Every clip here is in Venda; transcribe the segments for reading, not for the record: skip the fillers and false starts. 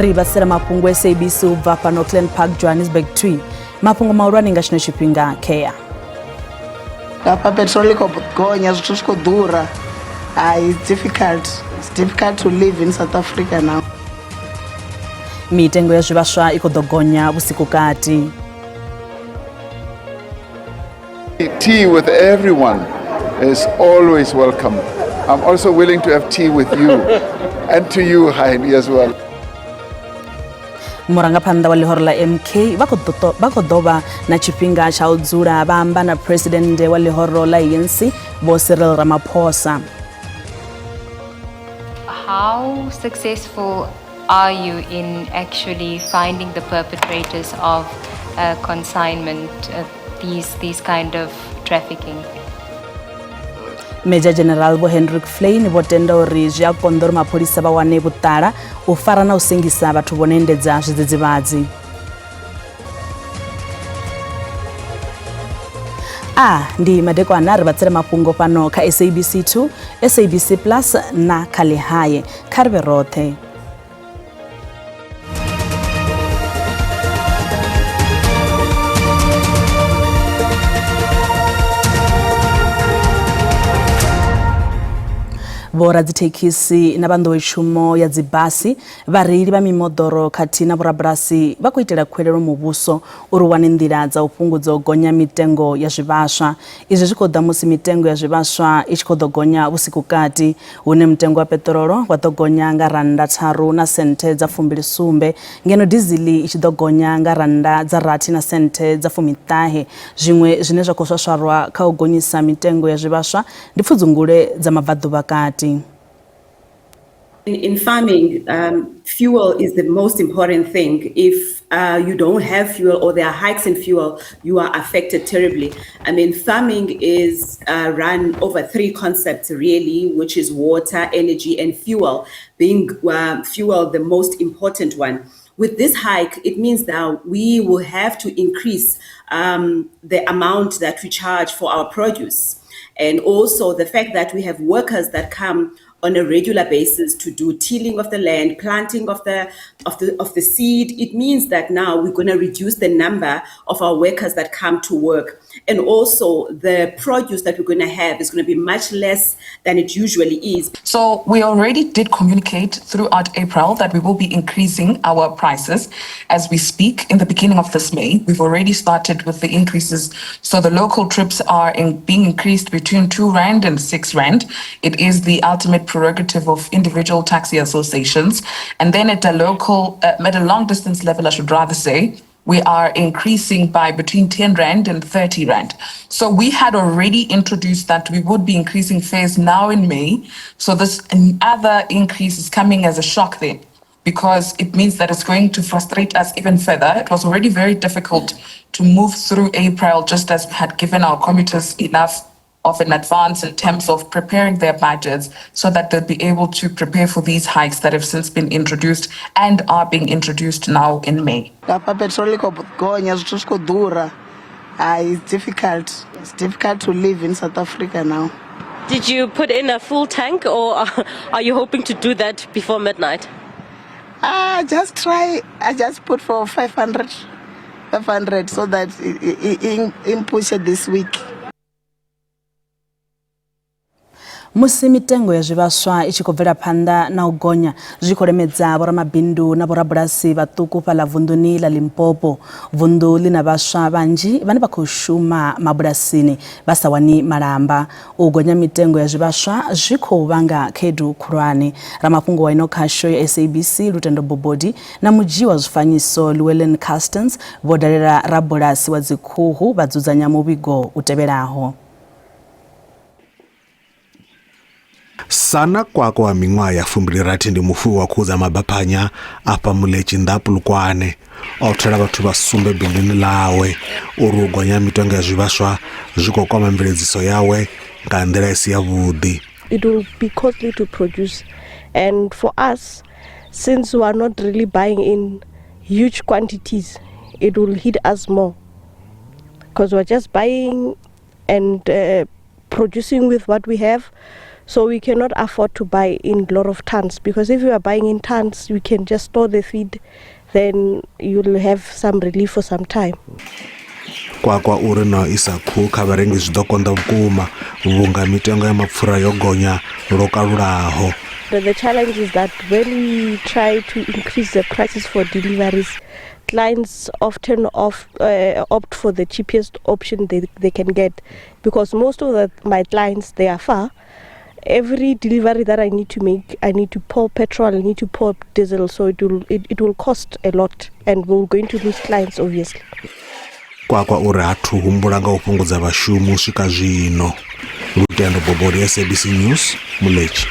Ri vhasela mafhungo SABC u bva fhano Glen Park, Johannesburg 2. Mafhungo mahulwane nga tshino tshifhinga kea. Hafha petrol i khou gonya, zwithu zwi khou ḓura. Hai, it's difficult. It's difficult to live in South Africa now. Mitengo ya zwivhaswa i khou ḓo gonya vhusiku kati. Tea with everyone is always welcome. I'm also willing to have tea with you and to you, Heidi, as well. Murangaphanḓa wa ḽihoro ḽa MK vha khou ḓo vha na tshifhinga tsha u dzula vha amba na phuresidennde wa ḽihoro ḽa ANC Vho Cyril Ramaphosa. How successful are you in actually finding the perpetrators of consignment, these kind of trafficking? Major General Vho Hendrik Flein vho tenda uri zwi a konḓa uri mapholisa vha wane vhuṱala u fara na u sengisa vhathu vho no endedza zwidzidzivhadzi. A ndi madekwana ri vha tsela mafhungo fhano kha SABC 2, SABC Plus na kha Lehae. Kha ri vhe roṱhe. Vhoradzithekhisi na vha nḓowetshumo ya dzibasi, vhareili vha mimoḓoro khathihi na vhorabulasi vha khou itela khuwelelo muvhuso uri u wane nḓila dza u fhungudza u gonya mitengo ya zwivhaswa. Izwi zwi khou ḓa musi mitengo ya zwivhaswa i tshi khou ḓo gonya vhusiku kati, hune mutengo wa peṱirolo wa ḓo gonya nga rannda tharu na senthe dza fumbili sumbe ngeno diziḽi i tshi ḓo gonya nga rannda dza rathi na senthe dza fumiṱahe. Zwiṅwe zwine zwa khou swaswarwa kha u gonyisa mitengo ya zwivhaswa ndi pfudzungule dza mabvaḓuvha kati. In farming, fuel is the most important thing. If you don't have fuel or there are hikes in fuel, you are affected terribly. I mean, farming is run over three concepts really, which is water, energy, and fuel, being fuel the most important one. With this hike, it means that we will have to increase the amount that we charge for our produce. And also the fact that we have workers that come on a regular basis to do tilling of the land, planting of the seed. It means that now we're going to reduce the number of our workers that come to work. And also the produce that we're going to have is going to be much less than it usually is. So we already did communicate throughout April that we will be increasing our prices as we speak. In the beginning of this May, we've already started with the increases. So the local trips are being increased between 2 rand and 6 rand. It is the ultimate prerogative of individual taxi associations. And then at a local, at a long distance level, I should rather say, we are increasing by between 10 Rand and 30 Rand. So we had already introduced that we would be increasing fares now in May. So this other increase is coming as a shock then, because it means that it's going to frustrate us even further. It was already very difficult to move through April, just as we had given our commuters enough of an advance in terms of preparing their budgets so that they'll be able to prepare for these hikes that have since been introduced and are being introduced now in May. Hafha petrol i khou gonya, zwithu zwi khou ḓura. Hai, it's difficult. It's difficult to live in South Africa now. Did you put in a full tank or are you hoping to do that before midnight? Ah, just try. I just put for 500, 500 so that it push it this week. Musi mitengo ya zwivhaswa i tshi khou bvela phanḓa na u gonya, zwi khou lemedza vhoramabindu na vhorabulasi vhaṱuku fhaḽa vunḓuni ḽa Limpopo. Vunḓu ḽi na vhaswa vhanzhi vhane vha khou shuma mabulasini vha sa wani malamba. U gonya mitengo ya zwivhaswa zwi khou vhanga khaedu khulwane. Ramafhungo wa ino khasho ya SABC Lutendo Bobodi na mudzhii wa zwifanyiso Llewellyn Carstens vho dalela rabulasi wa dzikhuhu vha dzudzanya muvhigo u tevhelaho. Sana Kwako wa miṅwaha ya 26 ndi mufuwi wa khuhu dza mabaphanya afha Muletši nnḓa ha Polokwane. O thola vhathu vha sumbe binduni ḽawe uri u gonya ha mitengo ya zwivhaswa zwi khou kwama mveledziso yawe nga nḓila i si yavhuḓi. It will be costly to produce, and for us, since we are not really buying in huge quantities, it will hit us more because we're just buying and producing with what we have. So we cannot afford to buy in a lot of tons, because if you are buying in tons, you can just store the feed, then you'll have some relief for some time. Kwakwa uri na isa khuhu kha vharengi zwi ḓo konḓa vhukuma vhunga mitengo ya mapfura yo gonya lwo kalulaho. But the challenge is that when we try to increase the prices for deliveries, clients often opt for the cheapest option they can get, because most of my clients, they are far. Every delivery that I need to make, I need to pour petrol, I need to pour diesel, so it will cost a lot, and we're going to lose clients, obviously. Kwakwa uri ha thu humbula nga u fhungudza vhashumi u swika zwino. Lutendo Bobodi, SABC News, Moletši.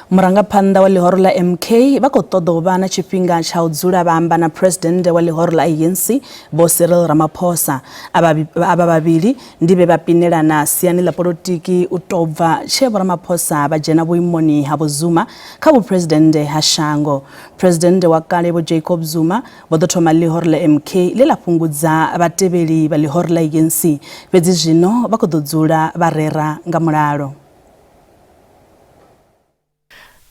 Murangaphanḓa wa ḽihoro ḽa MK vha khou ṱoḓa u vha na tshifhinga tsha u dzula vha amba na President wa ḽihoro ḽa ANC Vho Cyril Ramaphosa. Avha vhavhili ndi vhe vha pinelana siani ḽa polotiki u tou bva tshe Vho Ramaphosa vha dzhena vhuimoni ha Vho Zuma kha vhuphuresidennde ha shango. President wa kale Vho Jacob Zuma vho ḓo thoma ḽihoro ḽa MK ḽe ḽa fhungudza vhatevheli vha ḽihoro ḽa ANC, fhedzi zwino vha khou ḓo dzula vha rera nga mulalo.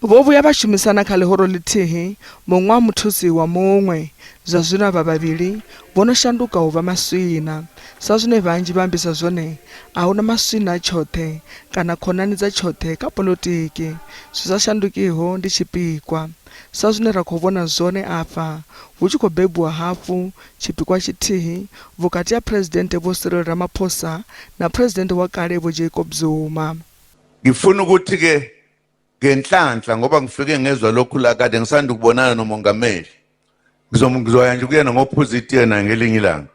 Vho vhuya vha shumisana kha ḽihoro ḽithihi, muṅwe wa muthusi wa muṅwe. Zwa zwino avha vhavhili vho no shanduka u vha maswina. Sa zwine vhanzhi vha ambisa zwone, a huna maswina tshoṱhe kana khonani dza tshoṱhe kha polotiki. Zwi sa shandukiho ndi tshipikwa. Sa zwine ra khou vhona zwone afha, hu tshi khou bebiwa hafhu tshipikwa tshithihi vhukati ha Presidennde Vho Cyril Ramaphosa na Presidennde wa kale Vho Jacob Zuma. Ngifuna ukuthi ke ngenhlanhla ngoba ngifike ngezwa lokhu la kade ngisanda ukubonana nomongameli. Ngizoya nje kuyena ngophuza itiye naye ngelinye ilanga.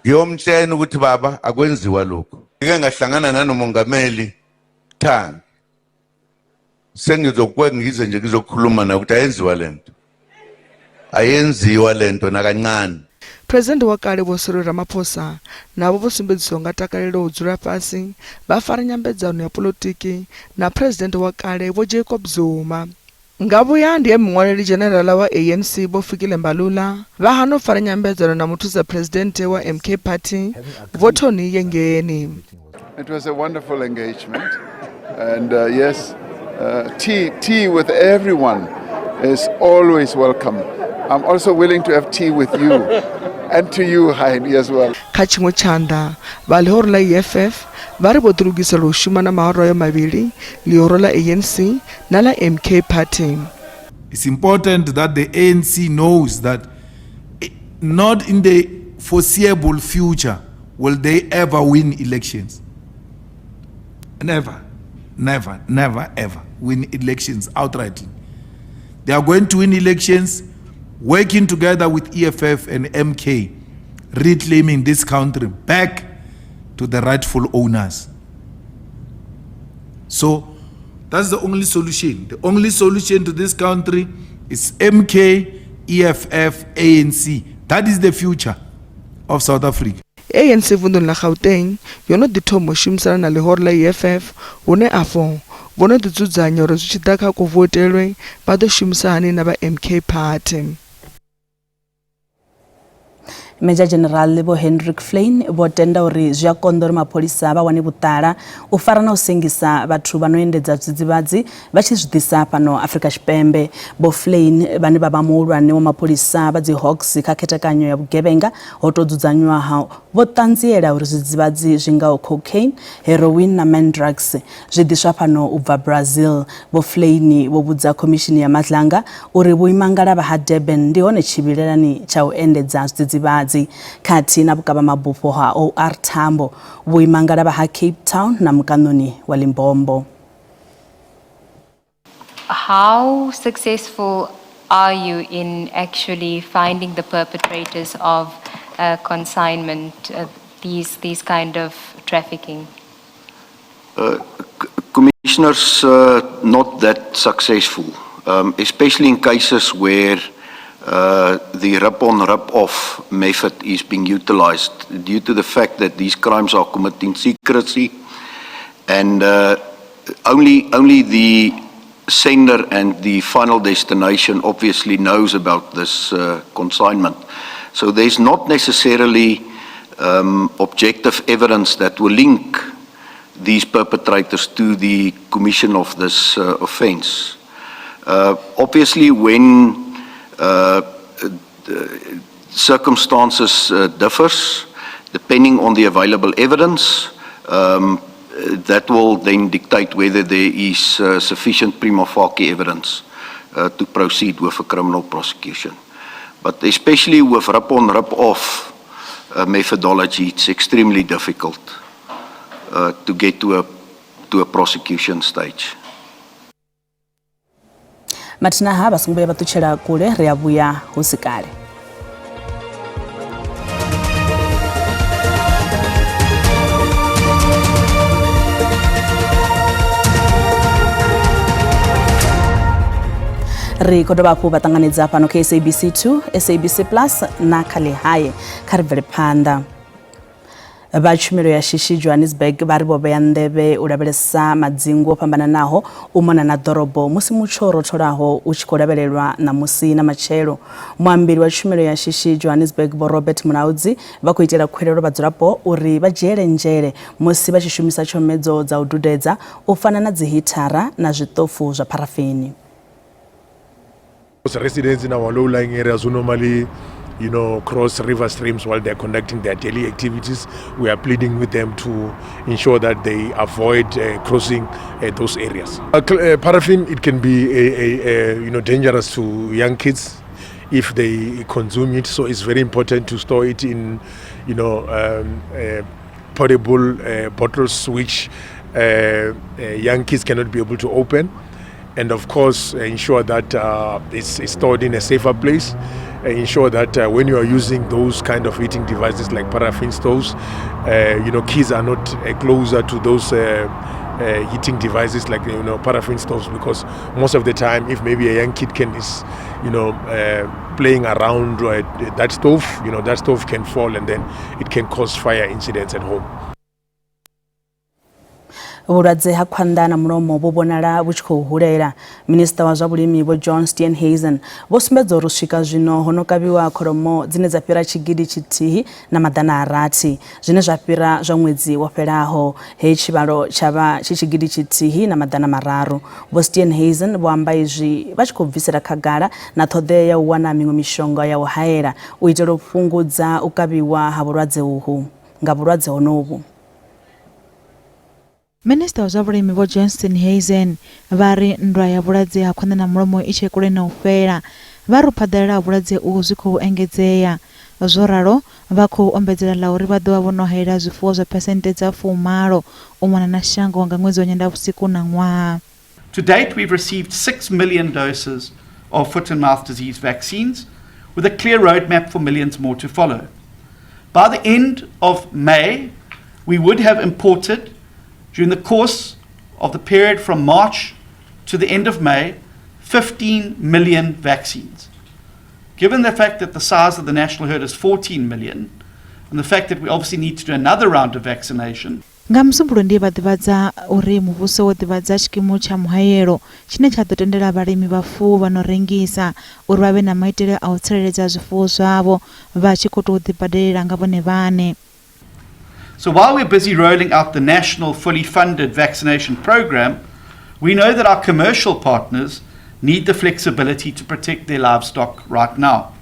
Ngiyomtshela ukuthi baba akwenziwa lokhu. Ngike ngahlangana nanomongameli Thandi. Sengizokwe ngize nje ngizokhuluma naye ukuthi ayenziwa lento. Ayenziwa lento nakancane. President wa kale Vho Cyril Ramaphosa navho vho sumbedziswa nga takalelo u dzula fhasi vha fara nyambedzano ya polotiki na President wa kale Vho Jacob Zuma. Nga vhuya ndi muṅwaleli dzhenerala wa ANC Vho Fikile Mbalula vha hana u fara nyambedzano na muthusa president wa MK Party Vho Tony Yengeni. It was a wonderful engagement, and yes, tea with everyone is always welcome. I'm also willing to have tea with you and to you, Heidi, as well. Kha tshiṅwe tshanḓa, vha ḽihoro ḽa EFF vha ri vho ḓilugisela u shuma na mahoro ayo mavhili, ḽihoro ḽa ANC na ḽa MK Party. It's important that the ANC knows that not in the foreseeable future will they ever win elections. Never, never, never, ever win elections outrightly. They are going to win elections working together with EFF and MK, reclaiming this country back to the rightful owners. So that's the only solution. The only solution to this country is MK, EFF, ANC. That is the future of South Africa. ANC vunḓuni ḽa Gauteng yo no ḓi thoma u shumisana na ḽihoro ḽa EFF, hune afho vho no ḓi dzudzanya uri zwi tshi ḓa kha kuvotelwe vha ḓo shumisa hani na vha MK Party. Major General Vho Hendrik Flein vho tenda uri zwi a konḓa uri mapholisa vha wane vhuṱala u fara na u sengisa vhathu vha no endedza zwidzidzivhadzi vha tshi zwi ḓisa fhano Afrika Tshipembe. Vho Flein vhane vha vha muhulwane wa mapholisa vha dzi Hawks kha khethekanyo ya vhugevhenga ho tou dzudzanywaho vho ṱanziela uri zwidzidzivhadzi zwi ngaho cocaine, heroin na mandrax zwi ḓiswa fhano u bva Brazil. Vho Flein vho vhudza khomishini ya Madlanga uri vhuimangalavha ha Durban ndi hone tshivhilelani tsha u endedza zwidzidzivhadzi khathihi na vhukavhamabufho ha OR Tambo, vhuimangalavha ha Cape Town na mukanoni wa Limpopo. How successful are you in actually finding the perpetrators of consignment, these kind of trafficking? Commissioners, not that successful, especially in cases where the rip-on, rip-off method is being utilized, due to the fact that these crimes are committed in secrecy, and only the sender and the final destination obviously knows about this consignment. So there's not necessarily objective evidence that will link these perpetrators to the commission of this offense. Obviously, when circumstances differs, depending on the available evidence, that will then dictate whether there is sufficient prima facie evidence to proceed with a criminal prosecution. But especially with rip-on, rip-off methodology, it's extremely difficult to get to a prosecution stage. Mathina ha vha songo vhuya vha ṱutshela kule, ri a vhuya hu si kale. Ri khou dovha hafhu vha ṱanganedza fhano kha SABC 2, SABC Plus na kha Ḽihae. Kha ri bvele phanḓa. Vha tshumelo ya shishi Johannesburg vha ri vho vhea nḓevhe u lavhelesa madzingu o fhambananaho u mona na ḓorobo musi mutsho o rotholaho u tshi khou lavhelelwa ṋamusi na matshelo. Muambeli wa tshumelo ya shishi Johannesburg Vho Robert Mulaudzi vha khou itela khuwelelo vhadzulapo uri vha dzhiele nzhele musi vha tshi shumisa tshomedzo dza u dudedza u fana na dzihithara na zwiṱofu zwa pharafeni. Residents in our low-lying areas who normally cross river streams while they're conducting their daily activities, we are pleading with them to ensure that they avoid crossing those areas. Paraffin, it can be dangerous to young kids if they consume it, so it's very important to store it in portable bottles which young kids cannot be able to open. And of course, ensure that it's stored in a safer place. Ensure that when you are using those kind of heating devices like paraffin stoves, kids are not closer to those heating devices like paraffin stoves, because most of the time, if maybe a young kid is playing around that stove, that stove can fall and then it can cause fire incidents at home. Vhulwadze ha khwanḓa na mulomo vhu vhonala vhu tshi khou hulela. Minisiṱa wa zwa vhulimi Vho John Steenhuisen vho sumbedza uri u swika zwino ho no kavhiwa kholomo dzine dza fhira tshigidi tshithihi na maḓana a rathi, zwine zwa fhira zwa ṅwedzi wo fhelaho, he tshivhalo tsha vha tshi tshigidi tshithihi na maḓana mararu. Vho Steenhuisen vho amba izwi vha tshi khou bvisela khagala na ṱhoḓea ya u wana miṅwe mishonga ya u haela u itela u fhungudza u kavhiwa ha vhulwadze uhu nga vhulwadze honovhu. Minisiṱa wa zwa vhulimi Vho John Steenhuisen vha ri nndwa ya vhulwadze ha khwanḓa na mulomo i tshe kule na u fhela. Vha ri u phaḓalala ha vhulwadze uhu zwi khou engedzea. Zwo ralo, vha khou ombedzela ḽa uri vha ḓo vha vho no haela zwifuwo zwa phesenthe dza 80 u mona na shango nga ṅwedzi wa Nyendavhusiku na ṅwaha. To date, we've received 6 million doses of foot and mouth disease vaccines, with a clear roadmap for millions more to follow. By the end of May, we would have imported, during the course of the period from March to the end of May, 15 million vaccines. Given the fact that the size of the national herd is 14 million, and the fact that we obviously need to do another round of vaccination. Nga Musumbulo ndi vha ḓivhadza uri muvhuso wo ḓivhadza tshikimu tsha muhaelo tshine tsha ḓo tendela vhalimi vhafuwi vha no rengisa uri vha vhe na maitele a u tsireledza zwifuwo zwavho vha tshi khou tou ḓibadelela nga vhone vhaṋe. So while we're busy rolling out the national fully funded vaccination program, we know that our commercial partners need the flexibility to protect their livestock right now.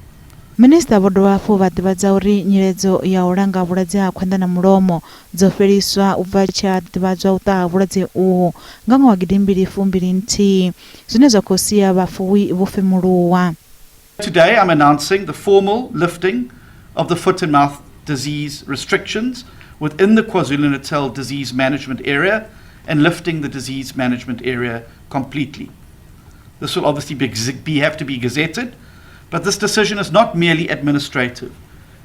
Minisiṱa vho dovha hafhu vha ḓivhadza uri nyiledzo ya u langa vhulwadze ha khwanḓa na mulomo dzo fheliswa u bva tshi a ḓivhadzwa u ṱaha vhulwadze uhu nga ṅwaha wa gidi mbili fumbili nthihi, zwine zwa khou sia vhafuwi vho femuluwa. Today I'm announcing the formal lifting of the foot and mouth disease restrictions within the KwaZulu-Natal disease management area and lifting the disease management area completely. This will obviously have to be gazetted, but this decision is not merely administrative.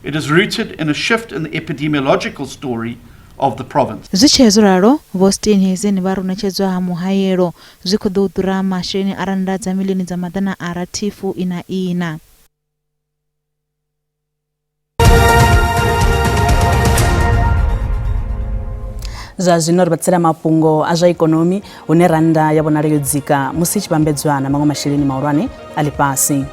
It is rooted in a shift in the epidemiological story of the province. Zwi tshee zwo ralo, Vho Steenhuisen vha ri u ṋetshedzwa ha muhaelo zwi khou ḓo ḓura masheleni a rannda dza miḽioni dza maḓana a rathi fu ina ina. Zwa zwino ri vha tsela mafhungo a zwa ikonomi hune rannda ya vhonala yo dzika musi i tshi vhambedzwa na maṅwe masheleni mahulwane a ḽifhasi.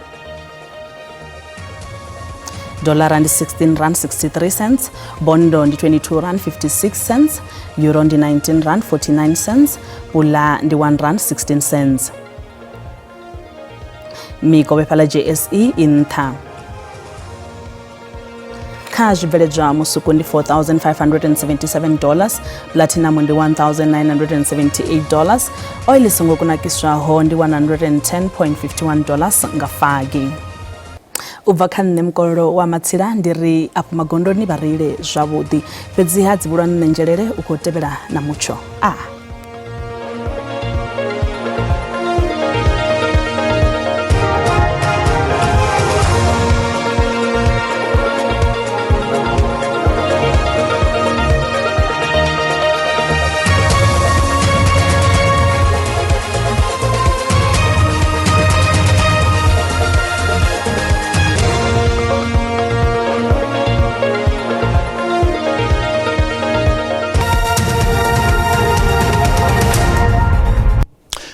Dolara ndi 16 rand 63 cents, bondo ndi 22 rand 56 cents, euro ndi 19 rand 49 cents, pula ndi 1 rand 16 cents. Mikovhe fhaḽa JSE i nṱha. Kha zwibveledzwa musuku ndi 4577 dollars, platinum ndi 1978 dollars, oil i songo kunakiswaho ndi 110.51 dollars nga fagi. U bva kha nṋe mukololo wa matsila ndi ri afho magondoni vha reile zwavhuḓi, fhedziha dzivhulwa nṋe nzhelele u khou tevhela na mutsho a.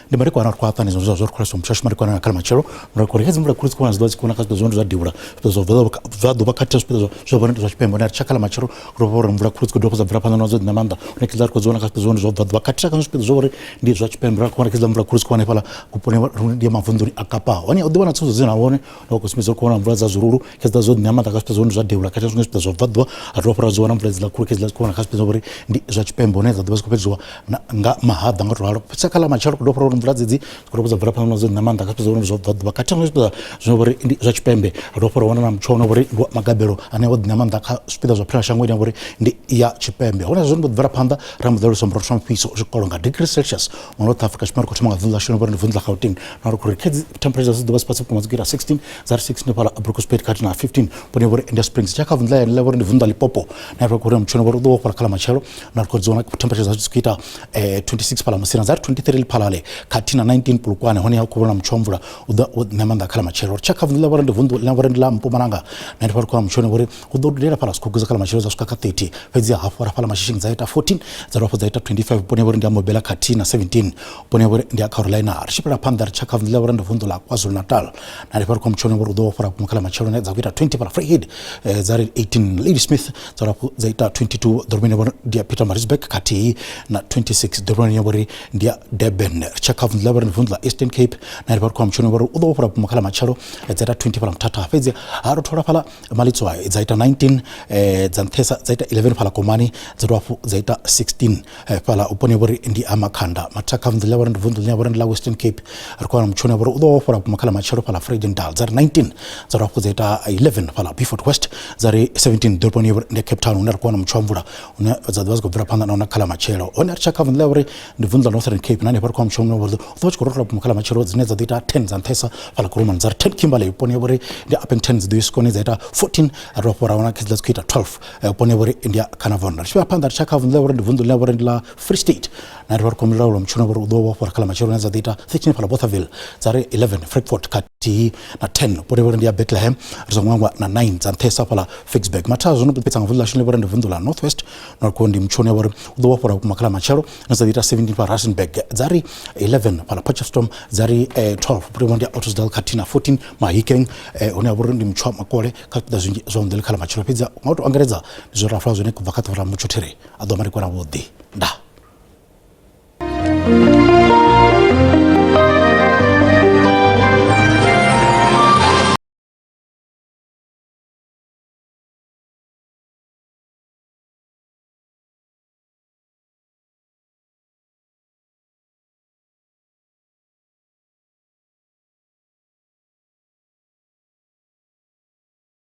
Ndi madekwana ri khou aṱa zwo zwa ri khou mushashu madekwana na khala matshelo ri khou ri hedzi mvula khulu dzi khou zwi dzi khou kha zwipiḓa zwa devhula zwipiḓa zwa bva ḓuvha khathihi zwipiḓa zwa vhone zwa tshipembe na ri tshakhala matshelo ro vha uri mvula khulu dzi khou dovha dza bvela phanḓa na dzo ḓi na maanḓa hune khedzi ri khou dzi wana kha zwipiḓa zwone zwa bva ḓuvha khathihi kha zwipiḓa zwa uri ndi zwa tshipembe ra khou wana khedzi mvula khulu dzi khou wana hafhaḽa vhuponi ndi mavunḓuni a Kapa hone u ḓi wana tsumbo dzine na vhone na khou sumbedza uri khou wana mvula dza zwirulu khedzi dzo ḓi na maanḓa kha zwipiḓa zwone zwa devhula khathihi zwiṅwe zwipiḓa zwa bva ḓuvha ra dovha ra dzi wana mvula dziḽa khulu khedzi dzi khou wana kha zwipiḓa zwa uri ndi zwa tshipembe hune dza ḓovha dzi khou fhedziwa nga mahaḓa nga to ralo tshakha kha ḽa matshelo khou dovha uri mvula dzedzi dzi khou dovha dza bvela phanḓa na dzo ṋea maanḓa kha zwipiḓa zwone zwa bva ḓuvha khathihi na zwipiḓa zwine vha uri ndi zwa tshipembe ra dovha ra wana na mutsho une vha uri ndi wa magabelo ane wa ḓi ṋea maanḓa kha zwipiḓa zwa phela shango ine ya vha uri ndi ya tshipembe hone zwo mbo ḓi bvela phanḓa ra mbo ḓi alusa murotho wa mufhiso zwikolo nga degree celsius mu North Africa tshipembe ri khou thoma nga vunḓu ḽashu ine vha uri ndi vunḓu ḽa Gauteng na ri khou ri khedzi temperatures dzi ḓo vha dzi fhasi vhukuma dzi khou ita 16 dza ri 16 fhaḽa Brooksburg khathihi na 15 vhone vha uri ndi Springs tsha kha vunḓu ḽa ḽa vha uri ndi vunḓu ḽa Limpopo na ri khou ri mutshoni vha uri u ḓo vha fhala kha ḽa matshelo na ri khou dzi wana temperature dzashu dzi khou ita 26 fhaḽa Musina dza ri 23 Lephalale khathihi na 19 Polokwane hone ha khou vhona mutsho wa mvula u ḓo u ṋea maanḓa kha ḽa matshelo ri tsha kha vunḓu ḽa vha uri ndi vunḓu ḽa vha uri ndi ḽa Mpumalanga na ndi fha ri khou wana mutshoni vha uri hu ḓo dudela fhaḽa zwikhukhu dza kha ḽa matshelo dza swika kha 30 fhedzi hafhu ra fhaḽa Mashishing dza ita 14 dza dovha hafhu dza ita 25 vhuponi ha vhori ndi ya Mobela khathihi na 17 vhuponi ha vhori ndi ya Carolina ri tshi fhela phanḓa ri tsha kha vunḓu ḽa vhori ndi vunḓu ḽa KwaZulu Natal na ndi fha ri khou mutshoni vhori u ḓo vha fhora vhukuma kha ḽa matshelo dza khou ita 20 fhaḽa Vryheid dza ri 18 Ladysmith dza dovha hafhu dza ita 22 ḓoroboni ya vhori ndi ya Pietermaritzburg khathihi na 26 ḓoroboni ya vhori ndi ya Durban ri tsha kha vunḓu ḽa vhori ndi vunḓu ḽa Eastern Cape na ndi fha ri khou mutshoni vhori u ḓo vha fhora vhukuma kha ḽa matshelo dza ita 20 fhaḽa Mthatha fhedzi ha rothola fhaḽa Malitswai dza ita 19 dza nṱhesa dza ita 11 fhaḽa Komani dza dovha hafhu dza ita 16 fhaḽa vhuponi ha vhori ndi ha Makhanda Mathakha vunḓu ḽa vhori ndi vunḓu ḽine vhori ndi ḽa Western Cape ri khou wana mutshoni wa vhori u ḓo vha fhola vhukuma kha ḽa matshelo fhaḽa Vredendal dza ri 19 dza dovha hafhu dza ita 11 fhaḽa Beaufort West dza ri 17 ḓoroboni ya vhori ndi Cape Town hune ri khou wana mutsho wa mvula hune dza ḓovha dzi khou bvela phanḓa na huna kha ḽa matshelo hone ri tshakha vunḓu ḽa vhori ndi vunḓu ḽa Northern Cape na hanefha ri khou wana mutsho wa vhori u ḓo vha tshi khou rothola vhukuma kha ḽa matshelo dzine dza ḓo ita 10 dza nṱhesa fhaḽa Kuruman dza ri 10 Kimberley vhuponi ha vhori ndi Upington dzi ḓo isikone dza ita 14 ra dovha hafhu ra wana dzi khou ita 12 vhuponi ha vhori ndi ya Carnarvon ri tshi bvela phanḓa ri tshakha vunḓu ḽa vhori ndi vunḓu ḽine vhori ndi ḽa Free State na ri vha ri khou laula mutshino vhori u ḓo vha fhora kha ḽa matshelo dza ḓo ita 13 fhaḽa Bothaville dza ri 11 Frankfort khathihi na 10 vhuponi vhori ndi ya Bethlehem ri songo hangwa na 9 dza nṱhesa fhaḽa Ficksburg matha zwo no fhedza nga vunḓu ḽashu ḽine vhori ndi vunḓu ḽa North West na ri ndi mutshino vhori u ḓo vha fhora vhukuma kha ḽa matshelo na dza ḓo ita 17 fhaḽa Rustenburg dza ri 11 fhaḽa Potchefstroom dza ri 12 vhuponi vhori ndi ya Ottosdal khathihi na 14 Mahikeng hune ha vha uri ndi mutsho wa makole kha zwipiḓa zwinzhi zwa vunḓu ḽi kha ḽa matshelo fhedzi nga u tou angaredza ndi zwo ra fha zwone kubva kha ḓuvha ḽa mutsho there a ḓo madekwana vhuḓi ndaa.